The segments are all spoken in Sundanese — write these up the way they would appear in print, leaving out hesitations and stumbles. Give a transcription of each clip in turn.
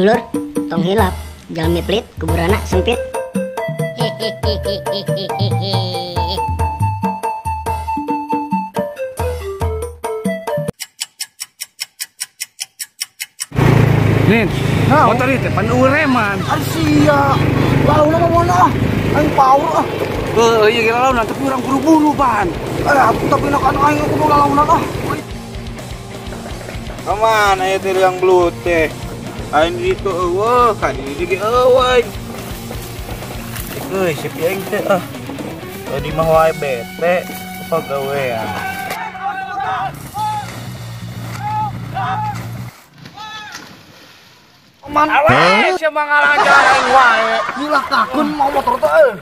Dulur, tong hilap, jalmi pelit, kuburana sempit. Nin, motor itu pan ureman. Asia, lalu nama mana ah? Aing power ah. Iya kira launan tapi orang buru-buru pan. Aku tapi nak aing aku mau launan ah. Kemana ya teh yang belut teh? Aing itu eueuh, kan ini ge eueuh. Euy, si aing teh ah. Tadi mah wae bete apa gawean. Man, awe sia mah ngalancar aing wae. Nyilakakeun mau motor teh euy.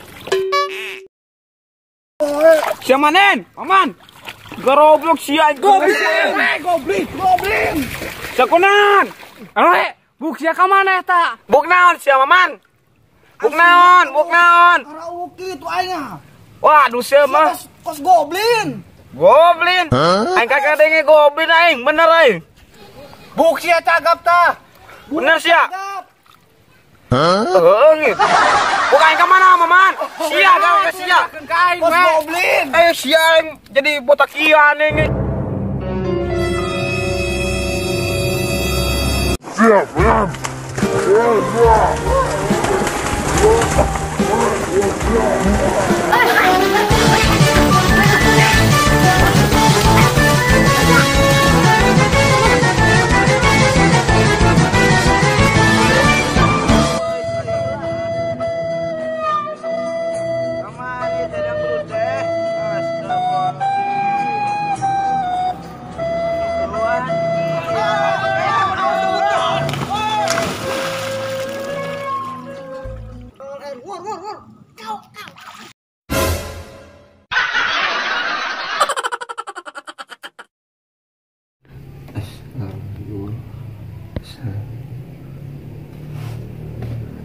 Sia manen, paman. Goblok sia goblok. Goblin, goblin. Sakonan. Awe, buk sia ka mana eta? Buk naon sia maman? Buk naon, buk naon? Arau kitu aing ah. Waduh sia mah kos goblin. Goblin. Aing kakadenge goblin aing, bener aing. Buk sia cagap tah. Bener sia. Heeh gitu. Bukan ke mana maman? Sia ka sia. Kos goblin. Eh sia aing jadi botak ian ini. Siap, siap.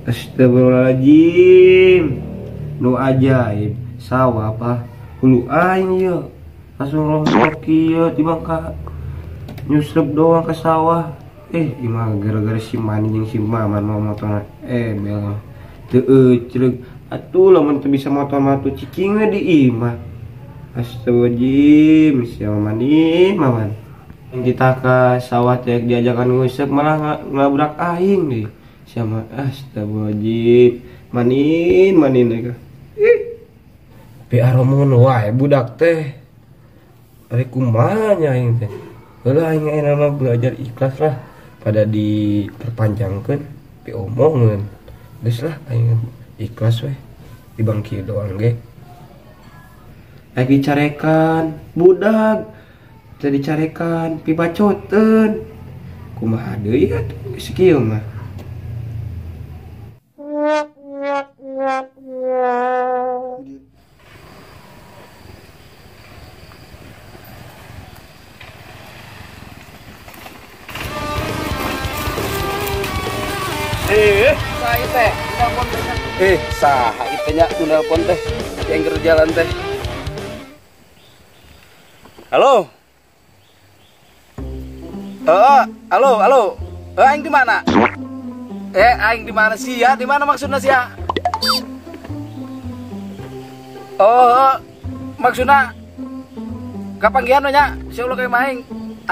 Astagfirullahaladzim, nu ajaib sawah apa hulu aing ieu langsung rontok ieu tiba ka nyusrep doang ke sawah. Imah gara-gara si Mani jeung si Maman mau motor bel teu eucreug atuh lamun teu bisa motor mah tuh cicing we di imah. Astagfirullahaladzim, si Mani Maman kita ke sawah teh diajakan ngusep malah ngabrak aing deh. Sama astagfirullahaladzim, manin manin mereka. Ih, biar omongan wae budak teh. Ari kumaha nya aing teh. Heula aing mah belajar ikhlas lah pada diperpanjangkeun pi omongan. Geus lah aing ikhlas weh di bangki doang ge. Aing dicarekan budak teh dicarekan pi bacoteun. Kumaha deui atuh geus kieu mah. Saha ieu nya nu nelpon teh yang keur jalan teh. Halo. Halo, halo. Aing di mana? Aing di mana sih ya? Di mana maksudna sih ya? Oh, maksudna kapanggihan nya, sia ulah kayak maing.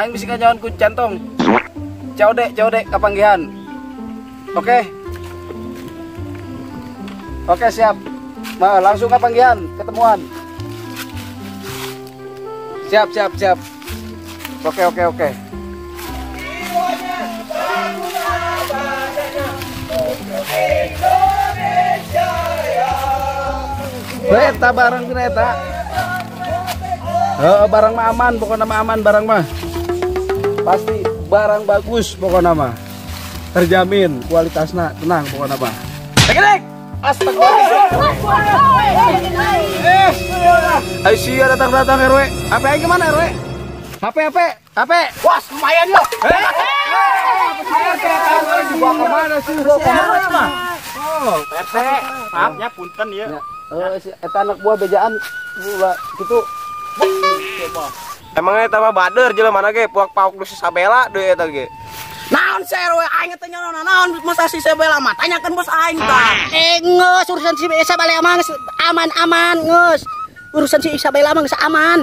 Aing bisi nganyawan ku cantong. COD, COD kapanggihan. Oke. Oke, siap. Nah, langsung kapanggihan, ketemuan. Siap, siap, siap. Oke, oke, oke. Eta barang kena eta. Barang mah aman, pokoknya mah aman barang mah. Pasti barang bagus pokoknya mah. Terjamin kualitasnya, tenang pokoknya mah. Dek. Astagfirullah. Ayo sia datang-datang RW. HP aing kemana RW? HP HP HP. Wah, lumayan yo. Dibawa kemana sih? Dibawa kemana mah? Oh, PT, maafnya punten ya. Eta anak buah bejaan gitu. Emangnya eta mah bader jelema mana ge puak-pauk nu sabela deui eta ge. Naon si RW aing teh nyaona naon masa si Isabella mah tanyakeun bos aing tah. Geus urusan si Isabella mah geus aman-aman geus. Urusan si Isabella mah geus aman.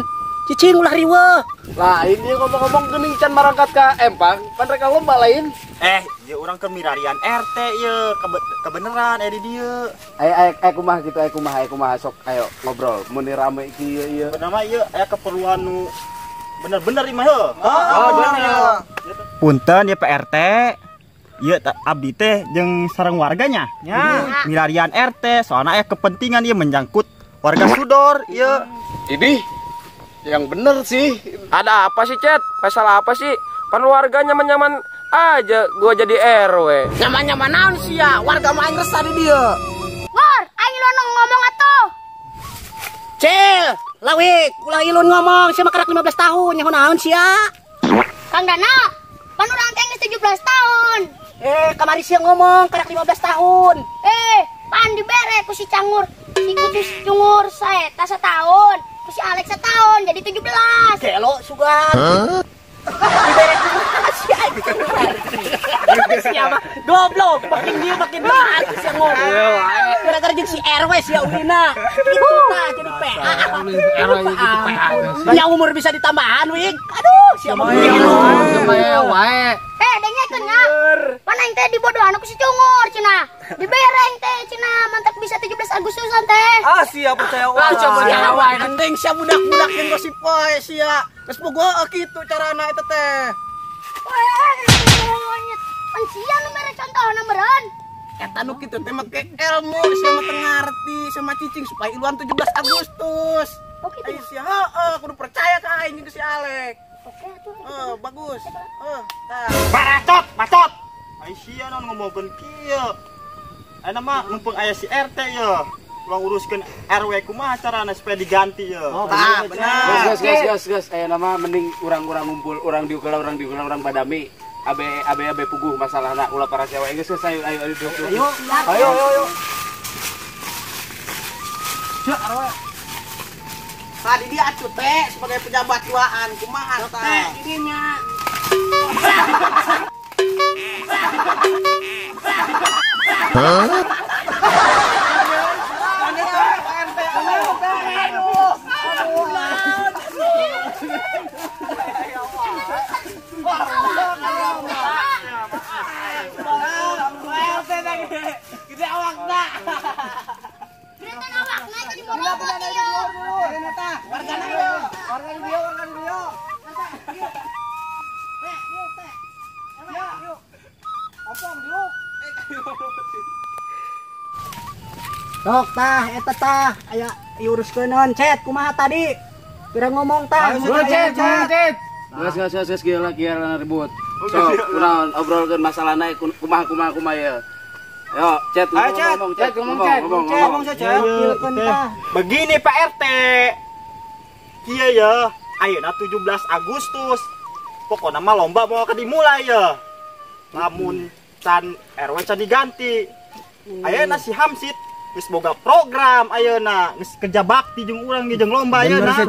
Cicing ulah riweuh. Lain dia ngomong-ngomong geuning can marangkat ka empang, pan rek lomba lain. Ieu urang keur mirarian RT ieu, kebeneran di dieu. Ayo ayo kumaha kitu, ayo kumaha sok ayo ngobrol mun rame kieu ieu. Bener mah ieu aya keperluan nu bener-bener ieu mah heuh. Oh, bener. Punten ya Pak RT. Ieu abdi teh jeung sareng warganya. Nya, mirarian RT soalna aya kepentingan ieu menyangkut warga Sudor ieu. Ini yang bener sih. Ada apa sih, Cet? Masalah apa sih? Pan warga nyaman-nyaman aja gua jadi RW. Nyaman-nyaman naon sih ya? Warga mah aing resah di dieu. Ngor, aing ilun ngomong atuh. Cil, lawik, ulah ilun ngomong, sia mah karak 15 tahun, nyaho naon sia? Kang Dana, pan urang teh geus 17 tahun. Kamari sia ngomong karak 15 tahun. Pan dibere ku si Cangur, si kucus cungur saeta setahun. Si Alex setahun jadi 17. Gelo sugan. Dibere kumaha si aing. Siapa? Goblok, makin dia makin berat sia ngomong. Gara-gara jeung si RW sia ulina. Kitu tah jadi PA. Nya umur bisa ditambahan wing. Aduh, sia mah wae. Dengekeun nya. Pan aing teh dibodohan ku si Cungur cenah. Dibere aing teh cenah mantak bisa 17 Agustusan teh. Ah, sia percaya wae. Percaya wae. Penting sia budak-budak jeung gosip wae sia. Geus bogo kitu carana eta teh. Pan sia nu mere contohna meureun. Eta nu kitu teh make ilmu sia mah teu ngarti sama cicing supaya iluan 17 Agustus. Oh kitu. Ayo sia heeh kudu percaya ka aing jeung si Alek. Oke atuh. Bagus. Tah. Bacot, bacot. Ai sia naon ngomongkeun kieu. Ayeuna mah mumpung aya si RT ye. Urang uruskeun RW kumaha carana supaya diganti ye. Oh, tah, bener. Geus geus geus ayeuna mah mending urang-urang ngumpul, urang diukela, urang badami. Abe abe abe puguh masalahna ulah para sewa. Geus geus ayo ayo ayo. Ayo ayo ayo. Cek RW. Tadi dia atuh teh sebagai pejabat duaan kumaha tah. Ininya. Hah? Gede awakna. Gede awakna jadi morobot ieu. Wargana ieu. Wargana dieu, wargana dieu. Sok tah eta tah aya diuruskeun Cet kumaha tadi? Pira ngomong tah. Cet, Cet. Geus geus geus kieu lah kieu ribut. Sok urang obrolkeun masalahna kumaha kumaha kumaha ieu. Ayo, Cet, ngomong, Cet, ngomong, Cet. Begini Pak RT. Kieu ya, ayeuna 17 Agustus. Pokokna mah lomba mau akan dimulai ya. Lamun can RW can diganti. Ayeuna si Hamsid geus boga program ayeuna, geus kerja bakti jeung urang jeung lomba ayeuna.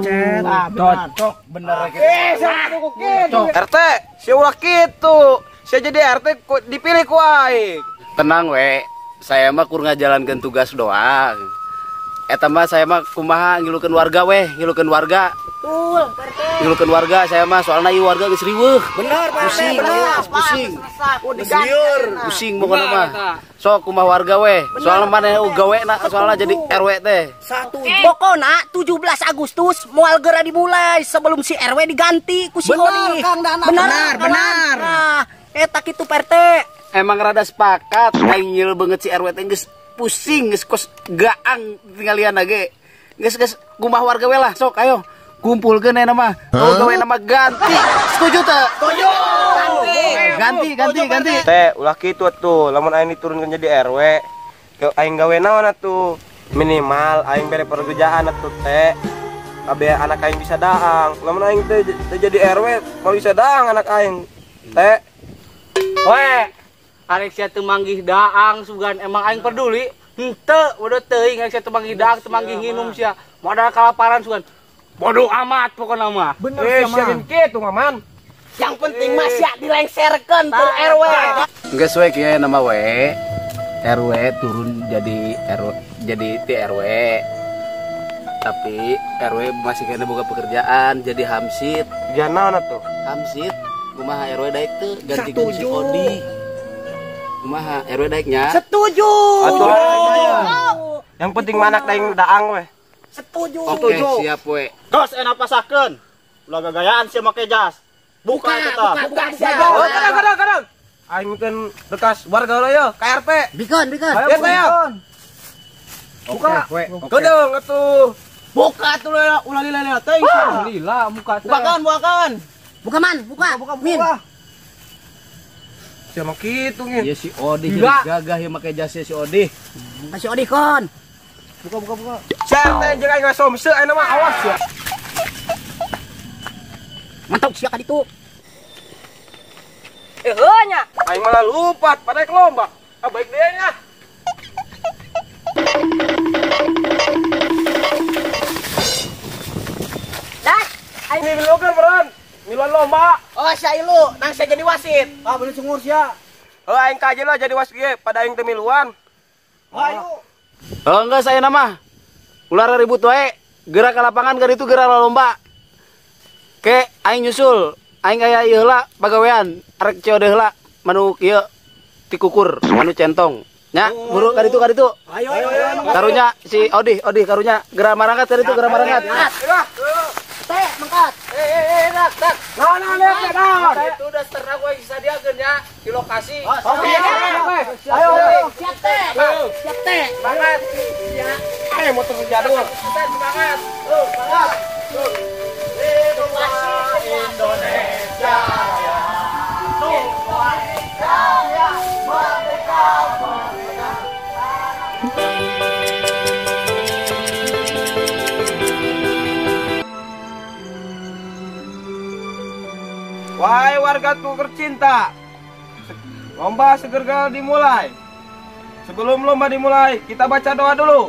Cocok bener kitu. RT, sia ulah kitu. Sia jadi RT dipilih ku aing. Tenang we, saya mah kur ngajalankeun tugas doang. Eta mah saya mah kumaha ngilukeun warga weh, ngilukeun warga. Betul, Pak RT. Ngilukeun warga saya mah soalna ieu warga geus riweuh. Bener Pak RT, bener. Pusing. Lieur, pusing pokona mah. Sok kumaha warga weh, soalna maneh gawena soalna jadi RW teh. Satu. Pokona 17 Agustus moal geura dimulai sebelum si RW diganti ku si Oni. Bener Kang Dana. Benar, benar. Nah, eta kitu Pak RT. Emang rada sepakat aing nyiul banget si RW teh geus pusing geus kos gaang tinggalian ge. Geus geus kumaha warga we lah sok ayo kumpulkeun ayeuna mah. Oh gawe nama ganti. Setuju teu? Setuju. Ganti ganti ganti. Teh ulah kitu atuh lamun aing diturunkeun jadi RW aing gawe naon atuh? Minimal aing bere pekerjaan atuh teh. Abe anak aing bisa daang. Lamun aing teh jadi RW mau bisa daang anak aing. Teh. We arek sia teu manggih daang sugan emang aing peduli henteu bodoh teuing arek sia teu manggih daang teu manggih nginum sia modal kalaparan sugan bodoh amat pokona mah. Bener sia mah. Kitu Maman. Yang penting mah sia dilengserkeun ku RW. Geus we kieu nama we. RW turun jadi RW jadi ti RW. Tapi RW masih kena boga pekerjaan jadi hamsit. Jangan naon atuh? Hamsit kumaha RW daek teu ganti-ganti si Odi. Kumaha RW daeknya? Setuju. Atuh. Yang penting manak daing daang we. Setuju. Oke, siap we. Tos enak pasakeun. Ulah gagayaan sia make jas. Buka eta. Buka sia. Oh, kadang. Aing mungkin bekas warga heula yo, KRP. Bikeun. Ayo, ayo. Buka. Kedeung atuh. Buka atuh ulah lila-lila teuing. Lila muka teh. Bukakan. Buka man, buka. Min. Sia mah kitu ngin. Iya si Odi jadi gagah ya make jasnya si Odi. Kasih Odi kon. Buka. Sia teh jeung aing ngasomse ayeuna mah awas ya. Mantap sia ka ditu. Heuh nya. Aing malah lupat pada ke lomba. Ah baik deui nya. Dah, aing milukeun beureun. Miluan lomba. Oh, sia ilu, nang sia jadi wasit. Ah bener cungur sia. Heuh aing kaje lah jadi wasit ge, pada aing teu miluan. Ayo. Oh enggak saya nama. Ulah ribut wae, gerak ke lapangan keur itu gerak lomba. Ke aing nyusul, aing aya ieu heula pagawean, arek COD heula manu ieu tikukur, manu centong. Nya, buru ka ditu. Ayo. Karunya si Odi, karunya gerak marangkat ka ditu, gerak marangkat. Teh, mangkat. Dak. Naon. Itu udah terang we disadiakeun nya di lokasi. Oke. Ayo. Siap teh. Siap teh. Semangat. Ayo motor jadul. Semangat. Semangat. Indonesia Raya. Raya merdeka merdeka. Wahai warga tercinta, lomba segera dimulai. Sebelum lomba dimulai, kita baca doa dulu.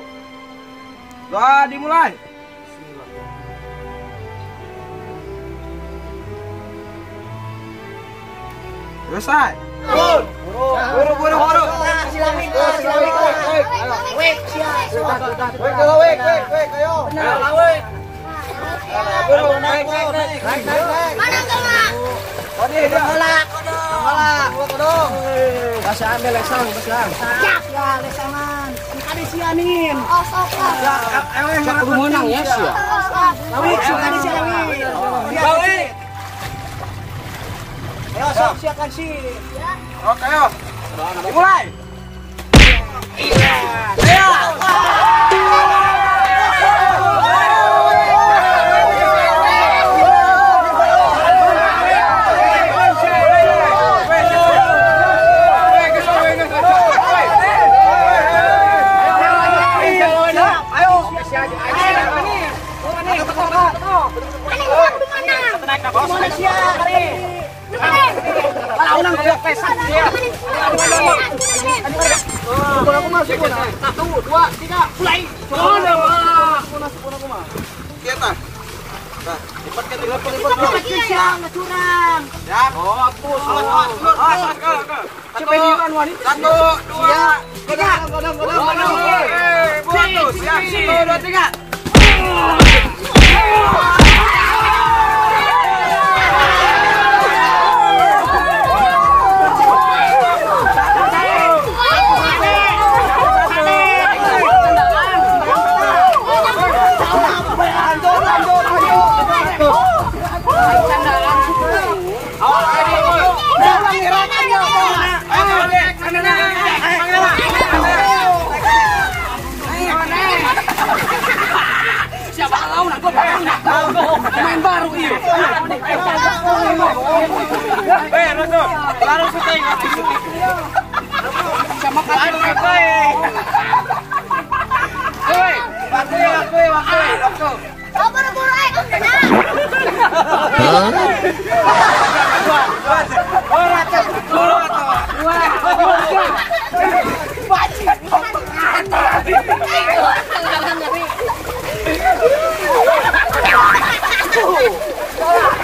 Doa dimulai. Selesai. Buru. Wek, Wek, ayo. Wek. Buru, naik. Mana geulak? Tolak, kodong. Basah ambil lesang, basah. Siap ya lesangan. Kade sianin. Oh, sok. Kudu menang ya sia. Lawik, kade sia lawik. Lawik. Ayo sok siapkan sih. Oke, ayo. Dimulai. Iya.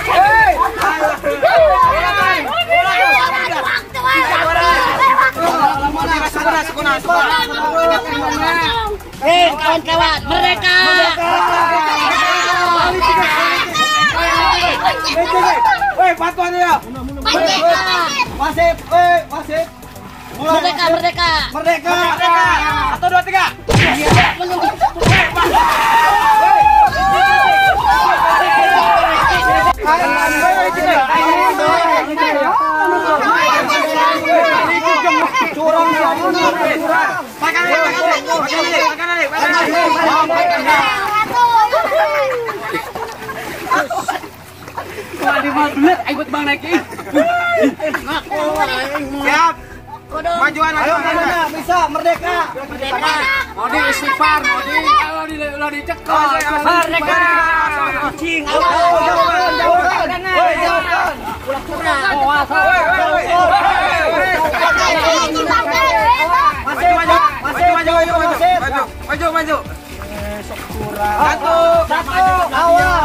Hey! Kawan-kawan, merdeka. Woi, bantuan ya. Wasit, woi, wasit. Merdeka, merdeka. Merdeka. Merdeka. 1, 2, 3. Curang. Siap. Majuan, majuan. Bisa merdeka. Merdeka. Mau di istighfar, mau di kalau dicekal. Merdeka. Kucing. Jauhkan, jauhkan. Maju, maju, maju. Satu, satu, awal.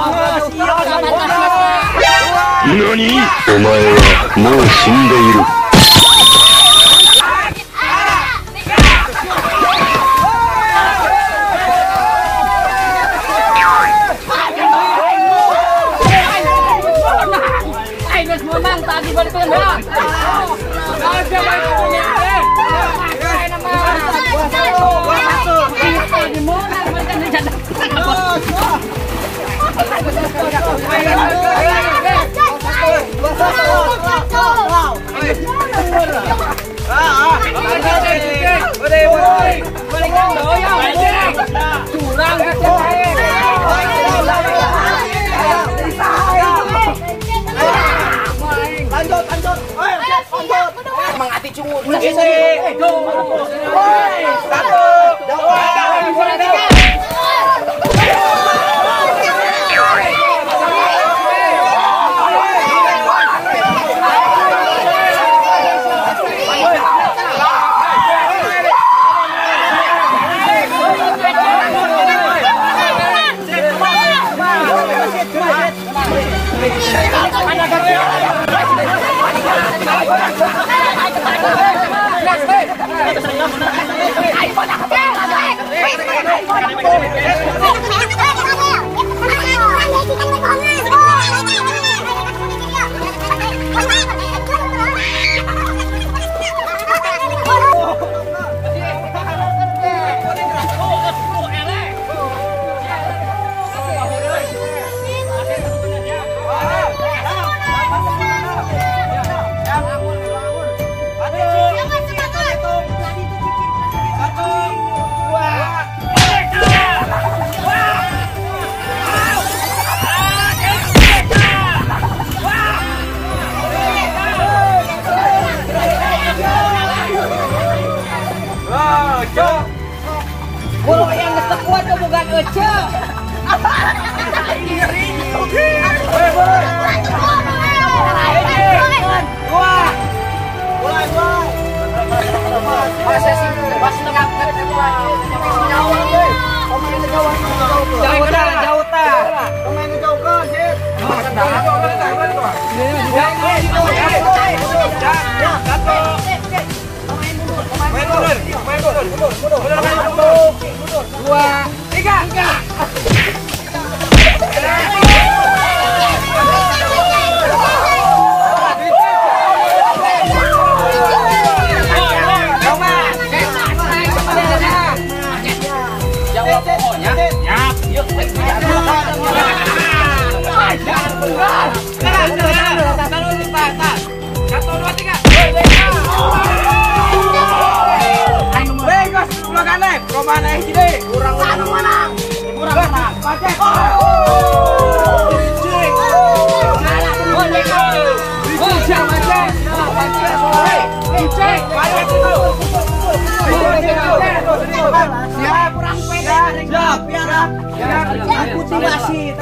何？お前はもう死んでいる。 Lanjut, lanjut. Lanjut. Emang ati cungur. Satu, dua, tiga.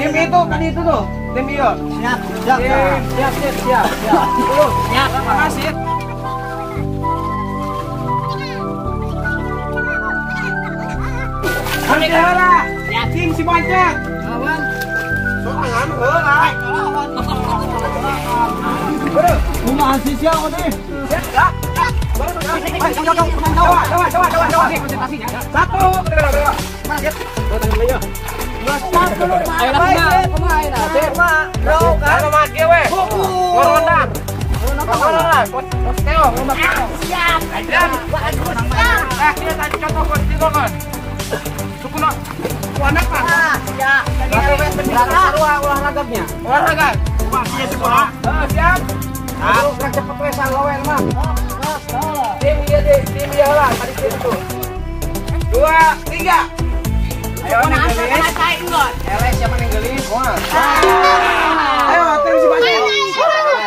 Tim itu kan itu tuh, tim iyo. Siap, siap, siap, siap, siap, siap. Siap, terima kasih. Heula, tim si Boncek. Lawan. Soangan heula. Kumaha sih sia teh? Satu, dua, Ayo lah, kumaha Bro, kan mah kieu we. Ngorondang. Ngorondang. Kos teo, ngomong. Siap. Bagus. Eh, kieu tadi contoh kos tilu kan. Sukuna anak kan. Siap. Olahraganya. Olahraga. Wah, kieu sekolah. Heeh, siap. Aduh, gerak cepet we salowen mah. Tim ieu deh, tim ieu lah tadi kieu tuh. 2 3. Ayo nenggelis. Eles siapa nenggelis? Ayo tim si Bajul.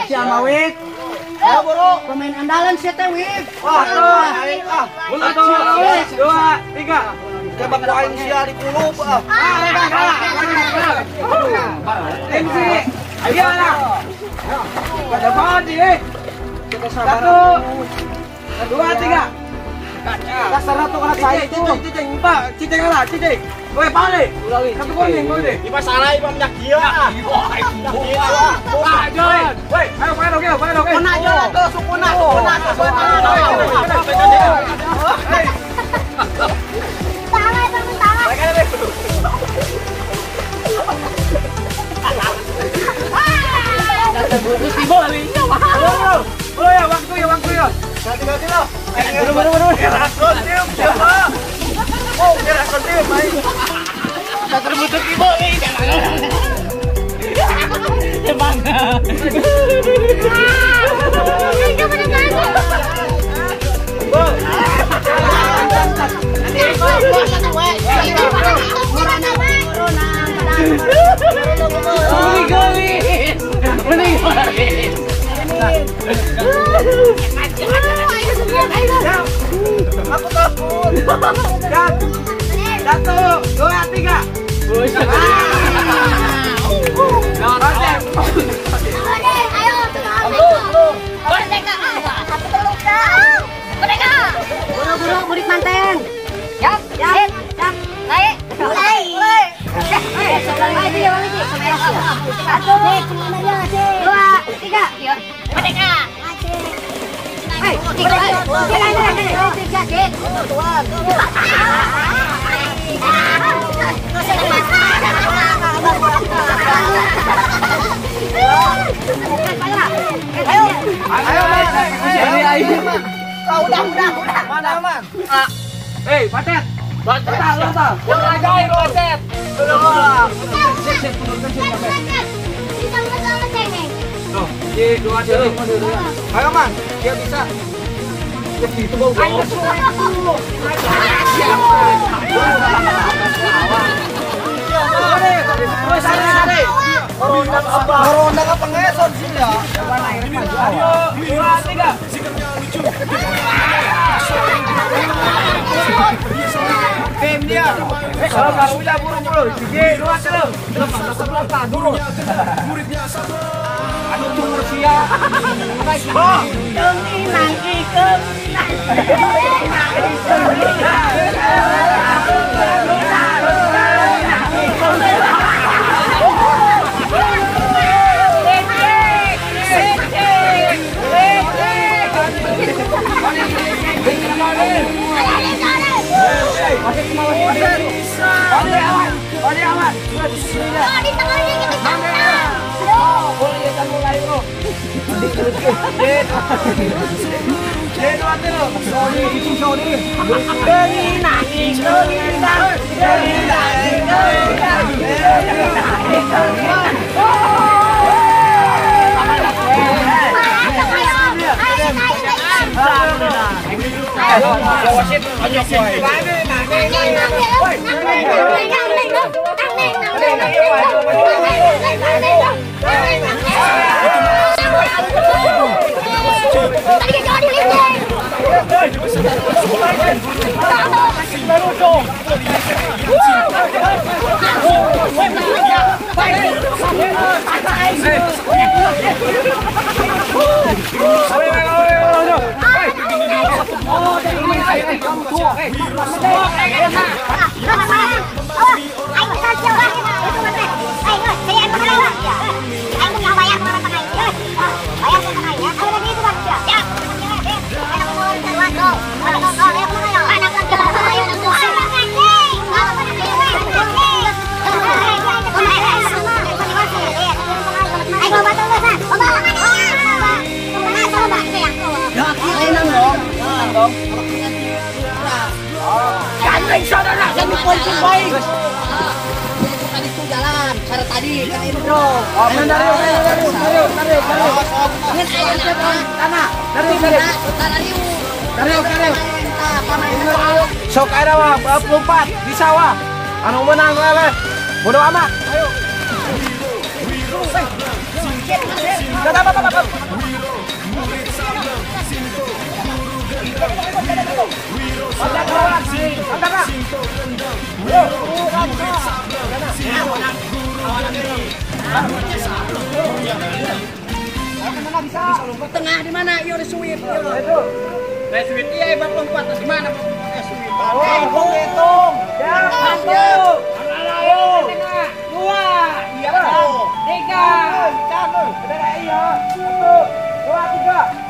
Si Amawik. Ayo buru, pemain andalan si teh Wik. Wah, ah. 1 2 3. Coba ku aing sia di kulup ah. Tim si. Ayo lah. Pada banget nih. 1 2 3. Dasar tuh kena cai itu. Cicing, Pak. Cicing lah, cicing. Weh, balik. Satu kuning, boleh. Ipa salah, ipa minyak dia. Wah, John. Weh, ayo main oke, main oke. Sukuna aja tuh, sukuna, sukuna, sukuna. Salah, Bang, salah. Terputus di bowling. Bro ya, waktu ya, waktu ya. Ganti-ganti loh. Buru-buru. Siapa? Oh, kira tim, main. Terputus di bowling. Emang. Aku takut. 1 2 3. Merdeka. Buru-buru murid manten. Yap, yap, yap. Naik. Mulai. 1 2 3. Merdeka. Ayo, udah. Mana aman? Hei, Patet. Patet, lu tahu. Olahraga, Patet. Tuh, 2 3. Ayo, Man. Dia bisa. Ya gitu bau. Ayo Merondang apa ngeson sih ya? 2 3. Tim dia. Kalau udah buru-buru. 3 2 1. Aduh cungur sia. Tadi kan intro. Oh, Dario. Ngan aya tanah. Dario. Sok aya mah lompat di sawah. Anu menang leleh. Bodo amat. Ayo. Tengah di mana? Iyo di suwit. Nah, suwit iya hebat lompat di mana? Suwit. Hitung. Ya, 1, 2, 3. Iya. 1, 2, 3. 2, 3.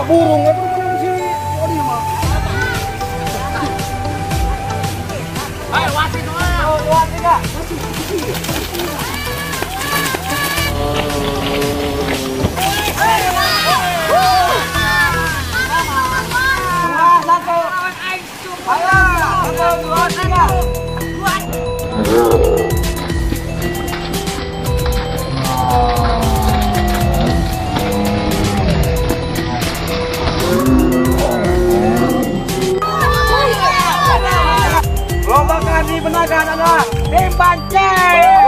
Burung apa sih? Ayo wasit wasit enggak? Ayo, 1, 2, 3. Lomba kali dimenangkan adalah tim Pancing.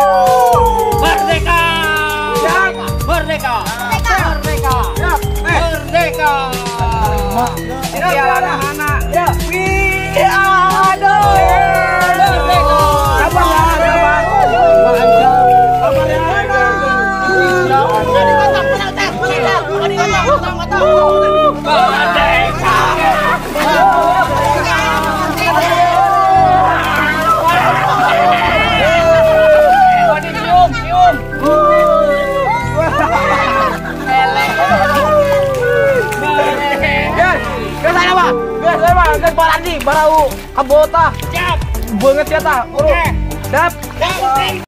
Merdeka. Merdeka. Merdeka. Merdeka. Ya, anak-anak. Ya. We are the merdeka. Sabar, sabar. Sabar ya. Merdeka. Barau kabota. Siap. Banget ya ta. Oke. Dap.